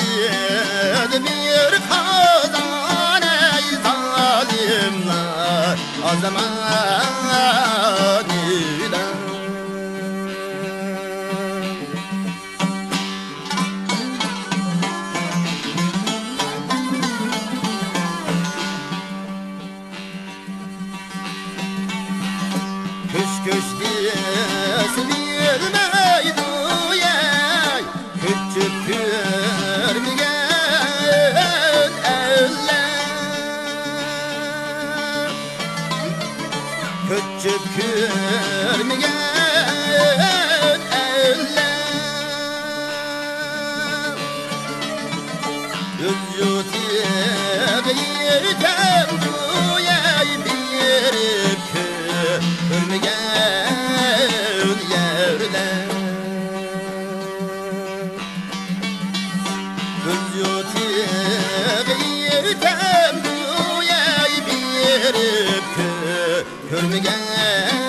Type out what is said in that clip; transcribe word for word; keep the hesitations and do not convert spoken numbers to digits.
بىر قازان ئەي زالىملار ئازمان ئىلى. كۆچ، كۆچ دېسە بىلمەيدۇ، يەي، كۆچۈپ كۆرمىگەن ئەللەر. كۆچۈپ كۆرمىگەن ئەللەر. ئۆز يۇرتىغا يېتەمدۇ، يەي، بېرىپ كۆ-، كۆرمىگەن يەرلەر. ئۆز يۇرتىغا يېتەمدۇ، يەي، بېرىپ كۆ-، كۆرمىگەن